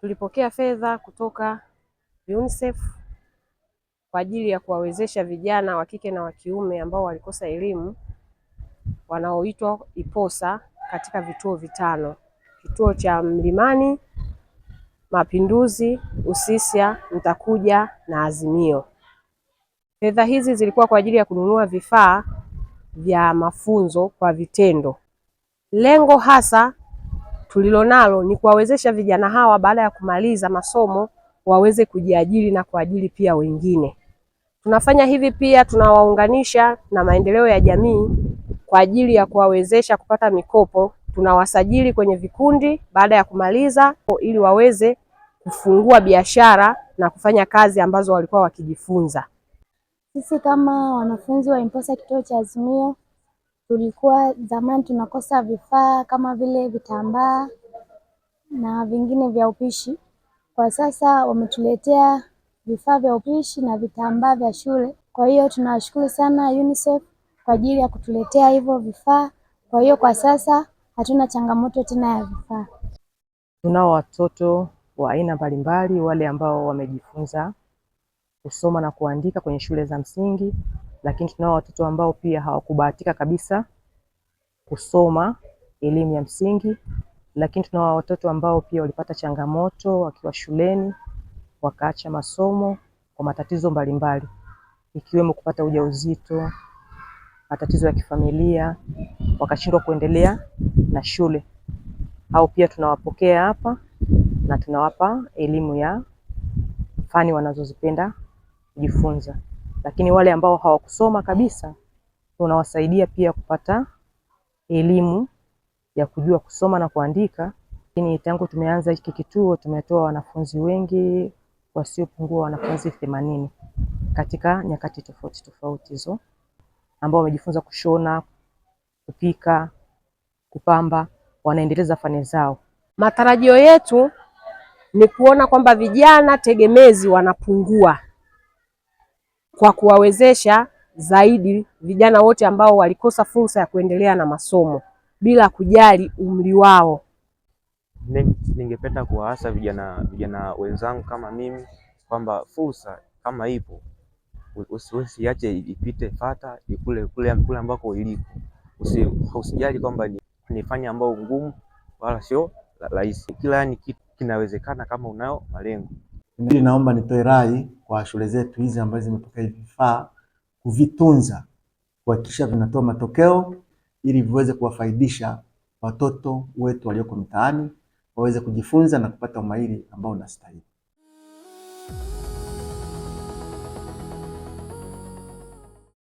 Tulipokea fedha kutoka UNICEF kwa ajili ya kuwawezesha vijana wa kike na wa kiume ambao walikosa elimu wanaoitwa IPOSA katika vituo vitano: kituo cha Mlimani, Mapinduzi, Usisya, Mtakuja na Azimio. Fedha hizi zilikuwa kwa ajili ya kununua vifaa vya mafunzo kwa vitendo. Lengo hasa tulilonalo ni kuwawezesha vijana hawa baada ya kumaliza masomo waweze kujiajiri na kuajiri pia wengine. Tunafanya hivi pia, tunawaunganisha na maendeleo ya jamii kwa ajili ya kuwawezesha kupata mikopo. Tunawasajili kwenye vikundi baada ya kumaliza ili waweze kufungua biashara na kufanya kazi ambazo walikuwa wakijifunza. Sisi kama wanafunzi wa IMPOSA kituo cha Azimio tulikuwa zamani tunakosa vifaa kama vile vitambaa na vingine vya upishi. Kwa sasa wametuletea vifaa vya upishi na vitambaa vya shule. Kwa hiyo tunawashukuru sana UNICEF kwa ajili ya kutuletea hivyo vifaa. Kwa hiyo kwa sasa hatuna changamoto tena ya vifaa. Tunao watoto wa aina mbalimbali, wale ambao wamejifunza kusoma na kuandika kwenye shule za msingi, lakini tunao watoto ambao pia hawakubahatika kabisa kusoma elimu ya msingi, lakini tunao watoto ambao pia walipata changamoto wakiwa shuleni wakaacha masomo kwa matatizo mbalimbali ikiwemo kupata ujauzito, matatizo ya kifamilia, wakashindwa kuendelea na shule. Au pia tunawapokea hapa na tunawapa elimu ya fani wanazozipenda kujifunza. Lakini wale ambao hawakusoma kabisa tunawasaidia pia kupata elimu ya kujua kusoma na kuandika. Lakini tangu tumeanza hiki kituo tumetoa wanafunzi wengi wasiopungua wanafunzi 80 katika nyakati tofauti tofauti hizo, ambao wamejifunza kushona, kupika, kupamba, wanaendeleza fani zao. Matarajio yetu ni kuona kwamba vijana tegemezi wanapungua kwa kuwawezesha zaidi vijana wote ambao walikosa fursa ya kuendelea na masomo bila kujali umri wao. Ningependa kuwaasa vijana wenzangu kama mimi kwamba fursa kama ipo usiache ipite, fata ikule kule kule ambako iliko. Usijali kwamba ni fani ambayo ngumu wala sio rahisi. Kila yani kitu kinawezekana kama unayo malengo. Pili, naomba nitoe rai kwa shule zetu hizi ambazo zimepokea hivi vifaa kuvitunza, kuhakikisha vinatoa matokeo ili viweze kuwafaidisha watoto wetu walioko mitaani waweze kujifunza na kupata umahiri ambao unastahili.